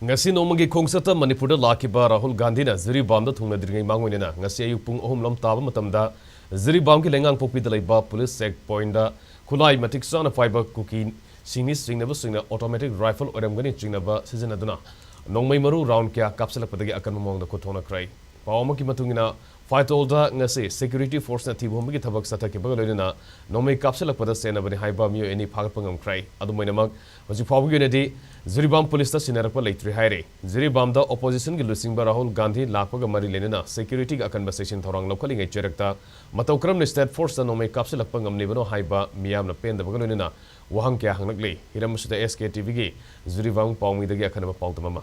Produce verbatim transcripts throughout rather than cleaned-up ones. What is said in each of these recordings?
ꯉꯁꯤ ꯅꯣꯡꯃꯒꯤ ꯈꯣꯡꯆꯠꯇ ꯃꯅꯤꯄꯨꯔꯗ ꯂꯥꯛꯈꯤꯕ ꯔꯥꯍꯨꯜ ꯒꯥꯟꯙꯤꯅ ꯖꯤꯔꯤꯕꯥꯝꯗ ꯊꯨꯡꯅꯗ꯭ꯔꯤꯉꯩ ꯃꯥꯡꯑꯣꯏꯅꯅ ꯉꯁꯤ ꯑꯌꯨꯛ ꯄꯨꯡ ꯑꯍꯨꯝ ꯂꯣꯝ ꯇꯥꯕ ꯃꯇꯝꯗ ꯖꯤꯔꯤꯕꯥꯝꯒꯤ ꯂꯩꯉꯥꯡꯄꯣꯛꯄꯤꯗ ꯂꯩꯕ ꯄꯨꯂꯤꯁ ꯆꯦꯛ ꯄꯣꯏꯟꯗ ꯈꯨꯠꯂꯥꯏ ꯃꯇꯤꯛ ꯆꯥꯅ ꯄꯥꯏꯕ ꯀꯨꯀꯤ ꯁꯤꯡꯅꯤ ꯆꯤꯡꯅꯕꯁꯤꯡꯅ ꯑꯣꯇꯣꯃꯦꯇꯤꯛ ꯔꯥꯏꯐꯜ ꯑꯣꯏꯔꯝꯒꯅꯤ ꯆꯤꯡꯅꯕ ꯁꯤꯖꯤꯟꯅꯗꯨꯅ ꯅꯣꯡꯃꯩ ꯃꯔꯨ ꯔꯥꯎꯟ ꯀꯌꯥ ꯀꯥꯞꯁꯤꯜꯂꯛꯄꯗꯒꯤ ꯑꯀꯟꯕ ꯃꯑꯣꯡꯗ ꯈꯨꯠ ꯊꯣꯛꯅꯈ꯭ꯔꯦ꯫ ꯄꯥꯎ ꯑꯃꯒꯤ ꯃꯇꯨꯡ ꯏꯟꯅ, ꯐꯥꯏꯇꯣꯜꯗ ꯉꯁꯤ ꯁꯦꯀ꯭ꯌꯨꯔꯤꯇꯤ ꯐꯣꯔꯁꯅ ꯊꯤꯕ ꯍꯨꯝꯕꯒꯤ ꯊꯕꯛ ꯆꯠꯊꯈꯤꯕꯒ ꯂꯣꯏꯅꯅ ꯅꯣꯡꯃꯩ ꯀꯥꯞꯁꯤꯜꯂꯛꯄꯗ ꯆꯦꯟꯅꯕꯅꯤ ꯍꯥꯏꯕ ꯃꯤꯑꯣꯏ ꯑꯅꯤ ꯐꯥꯒꯠꯄ ꯉꯝꯈ꯭ꯔꯦ꯫ ꯑꯗꯨꯝ ꯑꯣꯏꯅꯃꯛ, ꯍꯧꯖꯤꯛ ꯐꯥꯎꯕꯒꯤ ꯑꯣꯏꯅꯗꯤ ꯖꯤꯔꯤꯕꯥꯝ ꯄꯨꯂꯤꯁꯇ ꯁꯤꯟꯅꯔꯛꯄ ꯂꯩꯇ꯭ꯔꯤ ꯍꯥꯏꯔꯤ꯫ ꯖꯤꯔꯤꯕꯥꯝꯗ ꯑꯣꯄꯣꯖꯤꯁꯟꯒꯤ ꯂꯨꯆꯤꯡꯕ ꯔꯥꯍꯨꯜ ꯒꯥꯟꯙꯤ ꯂꯥꯛꯄꯒ ꯃꯔꯤ ꯂꯩꯅꯅ ꯁꯦꯀ꯭ꯌꯨꯔꯤꯇꯤꯒꯤ ꯑꯀꯟꯕ ꯆꯦꯛꯁꯤꯟ ꯊꯧꯔꯥꯡ ꯂꯧꯈꯠꯂꯤꯉꯩ ꯆꯩꯔꯛꯇ ꯃꯇꯧ ꯀꯔꯝꯅ ꯁ꯭ꯇꯦꯠ ꯐꯣꯔꯁꯇ ꯅꯣꯡꯃꯩ ꯀꯥꯞꯁꯤꯜꯂꯛꯄ ꯉꯝꯂꯤꯕꯅꯣ ꯍꯥꯏꯕ ꯃꯤꯌꯥꯝꯅ ꯄꯦꯟꯗꯕꯒ ꯂꯣꯏꯅꯅ ꯋꯥꯍꯪ ꯀꯌꯥ ꯍꯪꯂꯛꯂꯤ꯫ ꯍꯤꯔꯝ ꯑꯁꯤꯗ ꯑꯦꯁ ꯀꯦ ꯇꯤ ꯚꯤꯒꯤ ꯖꯤꯔꯤꯕꯥꯝ ꯄꯥꯎꯃꯤꯗꯒꯤ ꯑꯀꯟꯕ ꯄꯥꯎꯗꯝ ꯑꯃ꯫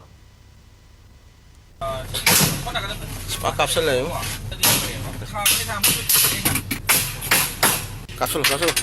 ꯄꯥꯛ ꯀꯥꯞꯁꯤꯜꯂꯛꯑꯦꯕꯣ꯫ ꯀꯥꯞꯁꯤꯜꯂꯨ, ꯀꯥꯞꯁꯤꯜꯂꯨ꯫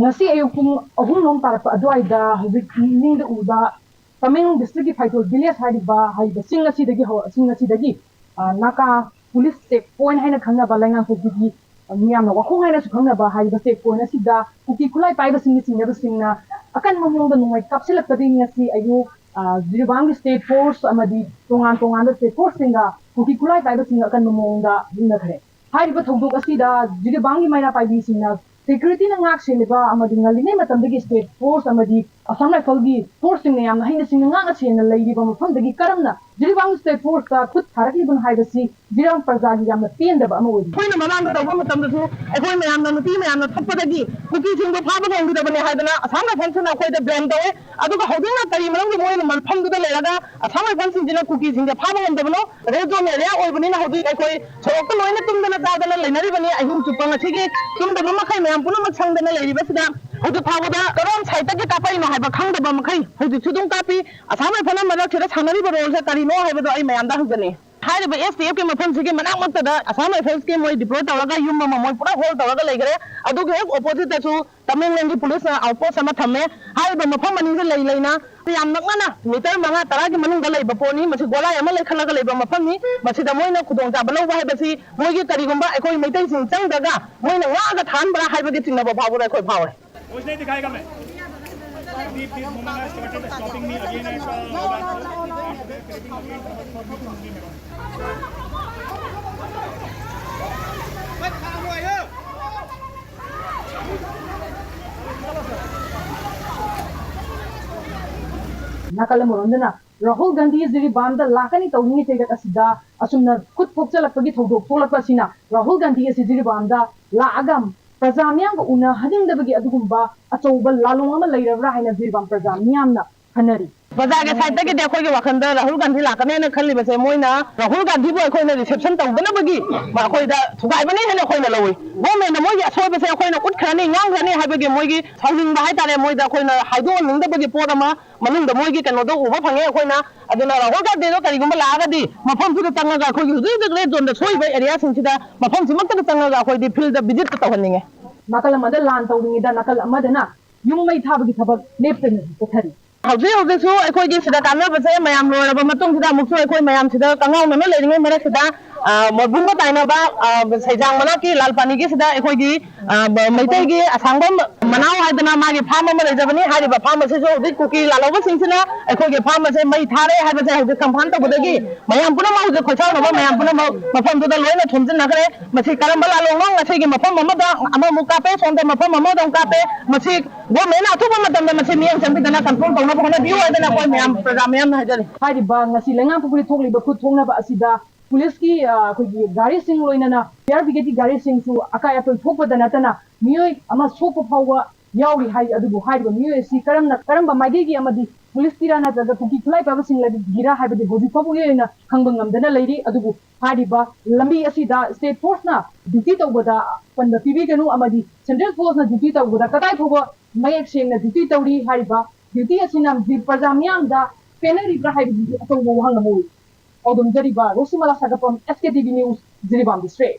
ꯉꯁꯤ ꯑꯌꯨꯛ ꯄꯨꯡ ꯑꯍꯨꯝ ꯂꯣꯝ ꯇꯥꯔꯛꯄ ꯑꯗꯨꯋꯥꯏꯗ ꯍꯧꯖꯤꯛ ꯅꯤꯡꯗ ꯎꯕ ꯇꯃꯦꯡꯂꯣꯡ ꯗꯤꯁꯇ꯭ꯔꯤꯛꯀꯤ ꯐꯥꯏꯇꯣꯜ ꯚꯤꯂꯦꯖ ꯍꯥꯏꯔꯤꯕ, ꯍꯥꯏꯔꯤꯕ ꯆꯤꯡ ꯑꯁꯤꯗꯒꯤ ꯍꯧ-, ꯆꯤꯡ ꯑꯁꯤꯗꯒꯤ, ꯑ, ꯅꯥꯀꯥ ꯄꯨꯂꯤꯁ ꯆꯦꯛ ꯄꯣꯏꯟ ꯍꯥꯏꯅ ꯈꯪꯅꯕ ꯂꯩꯉꯥꯡꯄꯣꯛꯄꯤꯒꯤ, ꯑ, ꯃꯤꯌꯥꯝꯅ ꯋꯥꯈꯣꯡ ꯍꯥꯏꯅꯁꯨ ꯈꯪꯅꯕ ꯍꯥꯏꯔꯤꯕ ꯆꯦꯛ ꯄꯣꯏꯟ ꯑꯁꯤꯗ ꯀꯨꯀꯤ ꯈꯨꯠꯂꯥꯏ ꯄꯥꯏꯕꯁꯤꯡꯒꯤ ꯆꯤꯡꯅꯕꯁꯤꯡꯅ ꯑꯀꯟꯕ ꯃꯑꯣꯡꯗ ꯅꯣꯡꯃꯩ ꯀꯥꯞꯁꯤꯜꯂꯛꯄꯗꯒꯤ ꯉꯁꯤ ꯑꯌꯨꯛ, ꯑ, ꯖꯤꯔꯤꯕꯥꯝꯒꯤ ꯁ꯭ꯇꯦꯠ ꯐꯣꯔꯁ ꯑꯃꯗꯤ ꯇꯣꯉꯥꯟ ꯇꯣꯉꯥꯟꯕ ꯁ꯭ꯇꯦꯠ ꯐꯣꯔꯁꯁꯤꯡꯒ ꯀꯨꯀꯤ ꯈꯨꯠꯂꯥꯏ ꯄꯥꯏꯕꯁꯤꯡꯒ ꯑꯀꯟꯕ ꯃꯑꯣꯡꯗ ꯌꯨꯝꯅꯈ꯭ꯔꯦ꯫ ꯍꯥꯏꯔꯤꯕ ꯊꯧꯗꯣꯛ ꯑꯁꯤꯗ ꯖꯤꯔꯤꯕꯥꯝꯒꯤ ꯃꯩꯔꯥ ꯄꯥꯏꯕꯤꯁꯤꯡꯅ ꯁꯦꯀ꯭ꯌꯨꯔꯤꯇꯤꯅ ꯉꯥꯛ ꯁꯦꯜꯂꯤꯕ ꯑꯃꯗꯤ ꯉꯜꯂꯤꯉꯩ ꯃꯇꯝꯗꯒꯤ ꯁ꯭ꯇꯦꯠ ꯐꯣꯔꯁ ꯑꯃꯗꯤ ꯑꯁꯥꯝ ꯔꯥꯏꯐꯜꯒꯤ ꯐꯣꯔꯁꯁꯤꯡꯅ ꯌꯥꯝꯅ ꯍꯩꯅ ꯁꯤꯡꯅ ꯉꯥꯛꯅ ꯁꯦꯟꯅ ꯂꯩꯔꯤꯕ ꯃꯐꯝꯗꯒꯤ ꯀꯔꯝꯅ ꯖꯤꯔꯤꯕꯥꯝ ꯁ꯭ꯇꯦꯠ ꯐꯣꯔꯁꯇ ꯈꯨꯠ ꯊꯥꯔꯛꯂꯤꯕꯅꯣ ꯍꯥꯏꯕꯁꯤ ꯖꯤꯔꯤꯕꯥꯝ ꯄ꯭ꯔꯖꯥꯒꯤ ꯌꯥꯝꯅ ꯄꯦꯟꯗꯕ ꯑꯃ ꯑꯣꯏꯔꯤ꯫ ꯑꯩꯈꯣꯏꯅ ꯃꯃꯥꯡꯗ ꯇꯧꯕ ꯃꯇꯝꯗꯁꯨ ꯑꯩꯈꯣꯏ ꯃꯌꯥꯝꯅ, ꯅꯨꯄꯤ ꯃꯌꯥꯝꯅ ꯊꯛꯄꯗꯒꯤ ꯀꯨꯀꯤꯁꯤꯡꯗꯣ ꯐꯥꯕ ꯉꯝꯈꯤꯗꯕꯅꯦ ꯍꯥꯏꯗꯅ ꯑꯁꯥꯝ ꯔꯥꯏꯐꯜꯁꯤꯅ ꯑꯩꯈꯣꯏꯗ ꯕ꯭ꯂꯦꯝ ꯇꯧꯋꯦ꯫ ꯑꯗꯨꯒ ꯍꯧꯖꯤꯛꯅ ꯀꯔꯤ ꯃꯔꯝꯒꯤ ꯃꯣꯏꯅ ꯃꯐꯝꯗꯨꯗ ꯂꯩꯔꯒ ꯑꯁꯥꯝ ꯔꯥꯏꯐꯜꯁꯤꯡꯁꯤꯅ ꯀꯨꯀꯤꯁꯤꯡꯁꯦ ꯐꯥꯕ ꯉꯝꯗꯕꯅꯣ? ꯔꯦꯗ ꯖꯣꯟ ꯑꯦꯔꯤꯌꯥ ꯑꯣꯏꯕꯅꯤꯅ ꯍꯧꯖꯤꯛ ꯑꯩꯈꯣꯏ ꯁꯣꯔꯣꯛꯇ ꯂꯣꯏꯅ ꯇꯨꯝꯗꯅ ꯆꯥꯗꯅ ꯂꯩꯅꯔꯤꯕꯅꯤ꯫ ꯑꯍꯤꯡ ꯆꯨꯞꯄ ꯉꯁꯤꯒꯤ ꯇꯨꯝꯗꯕ ꯃꯈꯩ ꯃꯌꯥꯝ ꯄꯨꯝꯅꯃꯛ ꯁꯪꯗꯅ ꯂꯩꯔꯤꯕꯁꯤꯗ ꯍꯧꯖꯤꯛ ꯐꯥꯎꯕꯗ ꯀꯔꯣꯝ ꯁꯥꯏꯠꯇꯒꯤ ꯀꯥꯞꯄꯛꯏꯅꯣ ꯍꯥꯏꯕ ꯈꯪꯗꯕ ꯃꯈꯩ ꯍꯧꯖꯤꯛꯁꯨ ꯑꯗꯨꯝ ꯀꯥꯞꯄꯤ꯫ ꯑꯁꯥꯝ ꯔꯥꯏꯐꯜꯅ ꯃꯔꯛꯁꯤꯗ ꯁꯥꯟꯅꯔꯤꯕ ꯔꯣꯜꯁꯦ ꯀꯔꯤꯅꯣ ꯍꯥꯏꯕꯗꯣ ꯑꯩ ꯃꯌꯥꯝꯗ ꯍꯪꯖꯅꯤꯡꯉꯤ꯫ ꯍꯥꯏꯔꯤꯕ ꯑꯦꯁ ꯇꯤ ꯑꯦꯐꯀꯤ ꯃꯐꯝꯁꯤꯒꯤ ꯃꯅꯥꯛꯃꯛꯇꯗ ꯑꯁꯥꯝ ꯔꯥꯏꯐꯜꯁꯀꯤ ꯃꯣꯏ ꯗꯤꯄ꯭ꯂꯣꯏ ꯇꯧꯔꯒ ꯌꯨꯝ ꯑꯃ ꯃꯣꯏ ꯄꯨꯔꯥ ꯍꯣꯜ ꯇꯧꯔꯒ ꯂꯩꯈ꯭ꯔꯦ꯫ ꯑꯗꯨꯒꯤ ꯍꯦꯛ ꯑꯣꯄꯣꯖꯤꯠꯇꯁꯨ ꯇꯃꯦꯡꯂꯣꯡꯒꯤ ꯄꯨꯂꯤꯁꯅ ꯑꯥꯎꯠꯄꯣꯁ ꯑꯃ ꯊꯝꯃꯦ꯫ ꯍꯥꯏꯔꯤꯕ ꯃꯐꯝ ꯑꯅꯤꯁꯦ ꯂꯩ ꯂꯩꯅ ꯌꯥꯝ ꯅꯛꯅꯅ ꯃꯤꯇꯔ ꯃꯉꯥ ꯇꯔꯥꯒꯤ ꯃꯅꯨꯡꯗ ꯂꯩꯕ ꯄꯣꯠꯅꯤ꯫ ꯃꯁꯤ ꯒꯣꯂꯥꯏ ꯑꯃ ꯂꯩꯈꯠꯂꯒ ꯂꯩꯕ ꯃꯐꯝꯅꯤ꯫ ꯃꯁꯤꯗ ꯃꯣꯏꯅ ꯈꯨꯗꯣꯡꯆꯥꯕ ꯂꯧꯕ ꯍꯥꯏꯕꯁꯤ ꯃꯣꯏꯒꯤ ꯀꯔꯤꯒꯨꯝꯕ ꯑꯩꯈꯣꯏ ꯃꯩꯇꯩꯁꯤꯡ ꯆꯪꯗ꯭ꯔꯒ ꯃꯣꯏꯅ ꯉꯥꯛꯑꯒ ꯊꯥꯍꯟꯕ꯭ꯔꯥ ꯍꯥꯏꯕꯒꯤ ꯆꯤꯡꯅꯕ ꯐꯥꯎꯕꯗ ꯑꯩꯈꯣꯏ ꯐꯥꯎꯔꯦ꯫ Please, this moment has started stopping me again at, uh, ꯅꯥꯀꯜ ꯑꯃꯔꯣꯝꯗꯅ ꯔꯥꯍꯨꯜ ꯒꯥꯟꯙꯤ ꯖꯤꯔꯤꯕꯥꯝꯗ ꯂꯥꯛꯀꯅꯤ ꯇꯧꯔꯤꯉꯩ ꯆꯩꯔꯛ ꯑꯁꯤꯗ ꯑꯁꯨꯝꯅ ꯈꯨꯠ ꯊꯣꯛꯆꯜꯂꯛꯄꯒꯤ ꯊꯧꯗꯣꯛ ꯊꯣꯛꯂꯛꯄ ꯑꯁꯤꯅ ꯔꯥꯍꯨꯜ ꯒꯥꯟꯙꯤ ꯑꯁꯤ ꯖꯤꯔꯤꯕꯥꯝꯗ ꯂꯥꯛꯑꯒ ꯄ꯭ꯔꯖꯥ ꯃꯤꯌꯥꯝꯒ ꯎꯅꯍꯟꯅꯤꯡꯗꯕꯒꯤ ꯑꯗꯨꯒꯨꯝꯕ ꯑꯆꯧꯕ ꯂꯥꯂꯣꯡ ꯑꯃ ꯂꯩꯔꯕ꯭ꯔꯥ ꯍꯥꯏꯅ ꯖꯤꯔꯤꯕꯥꯝ ꯄ꯭ꯔꯖꯥ ꯃꯤꯌꯥꯝꯅ ꯈꯟꯅꯔꯤ꯫ ꯄ꯭ꯔꯖꯥꯒꯤ ꯁꯥꯏꯠꯇꯒꯤꯗꯤ ꯑꯩꯈꯣꯏꯒꯤ ꯋꯥꯈꯜꯗ ꯔꯥꯍꯨꯜ ꯒꯥꯟꯙꯤ ꯂꯥꯛꯀꯅꯦꯅ ꯈꯜꯂꯤꯕꯁꯦ ꯃꯣꯏꯅ ꯔꯥꯍꯨꯜ ꯒꯥꯟꯙꯤꯕꯨ ꯑꯩꯈꯣꯏꯅ ꯔꯤꯁꯦꯞꯁꯟ ꯇꯧꯗꯅꯕꯒꯤ ꯑꯩꯈꯣꯏꯗ ꯊꯨꯒꯥꯏꯕꯅꯤ ꯍꯥꯏꯅ ꯑꯩꯈꯣꯏꯅ ꯂꯧꯏ꯫ ꯒꯣꯔꯃꯦꯟꯅ ꯃꯣꯏꯒꯤ ꯑꯁꯣꯏꯕꯁꯦ ꯑꯩꯈꯣꯏꯅ ꯎꯠꯈ꯭ꯔꯅꯤ, ꯉꯥꯡꯈ꯭ꯔꯅꯤ ꯍꯥꯏꯕꯒꯤ ꯃꯣꯏꯒꯤ ꯁꯥꯎꯅꯤꯡꯕ ꯍꯥꯏꯇꯥꯔꯦ, ꯃꯣꯏꯗ ꯑꯩꯈꯣꯏꯅ ꯍꯥꯏꯗꯣꯛꯍꯟꯅꯤꯡꯗꯕꯒꯤ ꯄꯣꯠ ꯑꯃ ꯃꯅꯨꯡꯗ ꯃꯣꯏꯒꯤ ꯀꯩꯅꯣꯗꯣ ꯎꯕ ꯐꯪꯉꯦ ꯑꯩꯈꯣꯏꯅ꯫ ꯑꯗꯨꯅ ꯔꯥꯍꯨꯜ ꯒꯥꯟꯙꯤꯗꯣ ꯀꯔꯤꯒꯨꯝꯕ ꯂꯥꯛꯑꯒꯗꯤ ꯃꯐꯝꯗꯨꯗ ꯆꯪꯉꯒ ꯑꯩꯈꯣꯏꯒꯤ ꯍꯧꯖꯤꯛ ꯍꯧꯖꯤꯛ ꯔꯦꯗ ꯖꯣꯟꯗ ꯁꯣꯛꯏꯕ ꯑꯦꯔꯤꯌꯥꯁꯤꯡꯁꯤꯗ ꯃꯐꯝꯁꯤꯃꯛꯇꯗ ꯆꯪꯉꯒ ꯑꯩꯈꯣꯏꯗꯤ ꯐꯤꯜꯗ ꯚꯤꯖꯤꯠꯇ ꯇꯧꯍꯟꯅꯤꯡꯉꯦ꯫ ꯅꯥꯀꯜ ꯑꯃꯗ ꯂꯥꯟ ꯇꯧꯔꯤꯉꯩꯗ ꯅꯥꯀꯜ ꯑꯃꯗꯅ ꯌꯨꯝ ꯃꯩ ꯊꯥꯕꯒꯤ ꯊꯕꯛ ꯂꯦꯞꯇꯅ ꯆꯠꯊꯔꯤ꯫ ꯍꯧꯖꯤꯛ ꯍꯧꯖꯤꯛꯁꯨ ꯑꯩꯈꯣꯏꯒꯤ ꯁꯤꯗ ꯀꯥꯟꯅꯕꯁꯦ ꯃꯌꯥꯝ ꯂꯣꯏꯔꯕ ꯃꯇꯨꯡꯁꯤꯗ ꯑꯃꯨꯛꯁꯨ ꯑꯩꯈꯣꯏ ꯃꯌꯥꯝ ꯁꯤꯗ ꯀꯉꯥꯎꯅꯅ ꯂꯩꯔꯤꯉꯩ ꯃꯔꯛꯁꯤꯗ ꯃꯣꯔꯕꯨꯡꯒ ꯇꯥꯏꯅꯕ ꯁꯩꯖꯥꯡ ꯃꯅꯥꯛꯀꯤ ꯂꯥꯜ ꯄꯥꯅꯤꯒꯤꯁꯤꯗ ꯑꯩꯈꯣꯏꯒꯤ ꯃꯩꯇꯩꯒꯤ ꯑꯁꯥꯡꯕꯝ ꯃꯅꯥꯎ ꯍꯥꯏꯗꯅ ꯃꯥꯒꯤ ꯐꯥꯔꯝ ꯑꯃ ꯂꯩꯖꯕꯅꯤ꯫ ꯍꯥꯏꯔꯤꯕ ꯐꯥꯔꯝ ꯑꯁꯤꯁꯨ ꯍꯧꯖꯤꯛ ꯀꯨꯀꯤ ꯂꯥꯜꯍꯧꯕꯁꯤꯡꯁꯤꯅ ꯑꯩꯈꯣꯏꯒꯤ ꯐꯥꯔꯝ ꯑꯁꯦ ꯃꯩ ꯊꯥꯔꯦ ꯍꯥꯏꯕꯁꯦ ꯍꯧꯖꯤꯛ ꯀꯟꯐꯥꯝ ꯇꯧꯕꯗꯒꯤ ꯃꯌꯥꯝ ꯄꯨꯝꯅꯃꯛ ꯍꯧꯖꯤꯛ ꯈꯣꯏꯁꯥꯎꯅꯕ ꯃꯌꯥꯝ ꯄꯨꯝꯅꯃꯛ ꯃꯐꯝꯗꯨꯗ ꯂꯣꯏꯅ ꯊꯣꯝꯖꯤꯟꯅꯈ꯭ꯔꯦ꯫ ꯃꯁꯤ ꯀꯔꯝꯕ ꯂꯥꯜꯂꯣꯡꯅꯣ? ꯉꯁꯤꯒꯤ ꯃꯐꯝ ꯑꯃꯗ ꯑꯃꯃꯨꯛ ꯀꯥꯞꯄꯦ, ꯁꯣꯝꯗ ꯃꯐꯝ ꯑꯃꯗ ꯑꯃꯨꯛ ꯀꯥꯞꯄꯦ꯫ ꯃꯁꯤ ꯒꯣꯔꯃꯦꯟꯅ ꯑꯊꯨꯕ ꯃꯇꯝꯗ ꯃꯁꯤ ꯃꯤꯠꯌꯦꯡ ꯆꯪꯕꯤꯗꯅ ꯀꯟꯇ꯭ꯔꯣꯜ ꯇꯧꯅꯕ ꯍꯣꯠꯅꯕꯤꯌꯨ ꯍꯥꯏꯗꯅ ꯑꯩꯈꯣꯏ ꯃꯌꯥꯝ ꯄ꯭ꯔꯖꯥ ꯃꯌꯥꯝꯅ ꯍꯥꯏꯖꯔꯤ꯫ ꯍꯥꯏꯔꯤꯕ ꯉꯁꯤ ꯂꯩꯉꯥꯛ ꯄꯨꯈ꯭ꯔꯤ ꯊꯣꯛꯂꯤꯕ ꯈꯨꯠ ꯊꯣꯛꯅꯕ ꯑꯁꯤꯗ ꯄꯨꯂꯤꯁꯀꯤ ꯑꯩꯈꯣꯏꯒꯤ ꯒꯥꯔꯤꯁꯤꯡ ꯂꯣꯏꯅꯅ ꯐꯥꯌꯔ ꯕ꯭ꯔꯤꯒꯦꯗꯀꯤ ꯒꯥꯔꯤꯁꯤꯡꯁꯨ ꯑꯀꯥꯏ ꯑꯇꯣꯏ ꯊꯣꯛꯄꯗ ꯅꯠꯇꯅ ꯃꯤꯑꯣꯏ ꯑꯃ ꯁꯣꯛꯄ ꯐꯥꯎꯕ ꯌꯥꯎꯔꯤ ꯍꯥꯏ꯫ ꯑꯗꯨꯕꯨ ꯍꯥꯏꯔꯤꯕ ꯃꯤꯑꯣꯏ ꯑꯁꯤ ꯀꯔꯝꯅ ꯀꯔꯝꯕ ꯃꯥꯏꯀꯩꯒꯤ ꯑꯃꯗꯤ ꯄꯨꯂꯤꯁꯀꯤꯔꯥ ꯅꯠꯇ꯭ꯔꯒ ꯀꯨꯀꯤ ꯈꯨꯠꯂꯥꯏ ꯄꯥꯏꯕꯁꯤꯡꯒꯤꯔꯥ ꯍꯥꯏꯕꯗꯤ ꯍꯧꯖꯤꯛ ꯐꯥꯎꯕꯒꯤ ꯑꯣꯏꯅ ꯈꯪꯕ ꯉꯝꯗꯅ ꯂꯩꯔꯤ꯫ ꯑꯗꯨꯕꯨ ꯍꯥꯏꯔꯤꯕ ꯂꯝꯕꯤ ꯑꯁꯤꯗ ꯁ꯭ꯇꯦꯠ ꯐꯣꯔꯁꯅ ꯗ꯭ꯌꯨꯇꯤ ꯇꯧꯕꯗ ꯑꯄꯟꯕ ꯄꯤꯕꯤꯒꯅꯨ ꯑꯃꯗꯤ ꯁꯦꯟꯇ꯭ꯔꯦꯜ ꯐꯣꯔꯁꯅ ꯗ꯭ꯌꯨꯇꯤ ꯇꯧꯕꯗ ꯀꯗꯥꯏ ꯐꯥꯎꯕ ꯃꯌꯦꯛ ꯁꯦꯡꯅ ꯗ꯭ꯌꯨꯇꯤ ꯇꯧꯔꯤ ꯍꯥꯏꯔꯤꯕ ꯗ꯭ꯌꯨꯇꯤ ꯑꯁꯤꯅ ꯄ꯭ꯔꯖꯥ ꯃꯤꯌꯥꯝꯗ ꯄꯦꯟꯅꯔꯤꯕ꯭ꯔꯥ ꯍꯥꯏꯕꯁꯤꯁꯨ ꯑꯆꯧꯕ ꯋꯥꯍꯪ ꯑꯃ ꯑꯣꯏꯔꯤ꯫ ꯄꯥꯎꯗꯝꯖꯔꯤꯕ ꯔꯣꯁꯤꯃꯂꯥ ꯁꯥꯒꯠꯄꯝ, S K T V News, Jiribam District꯫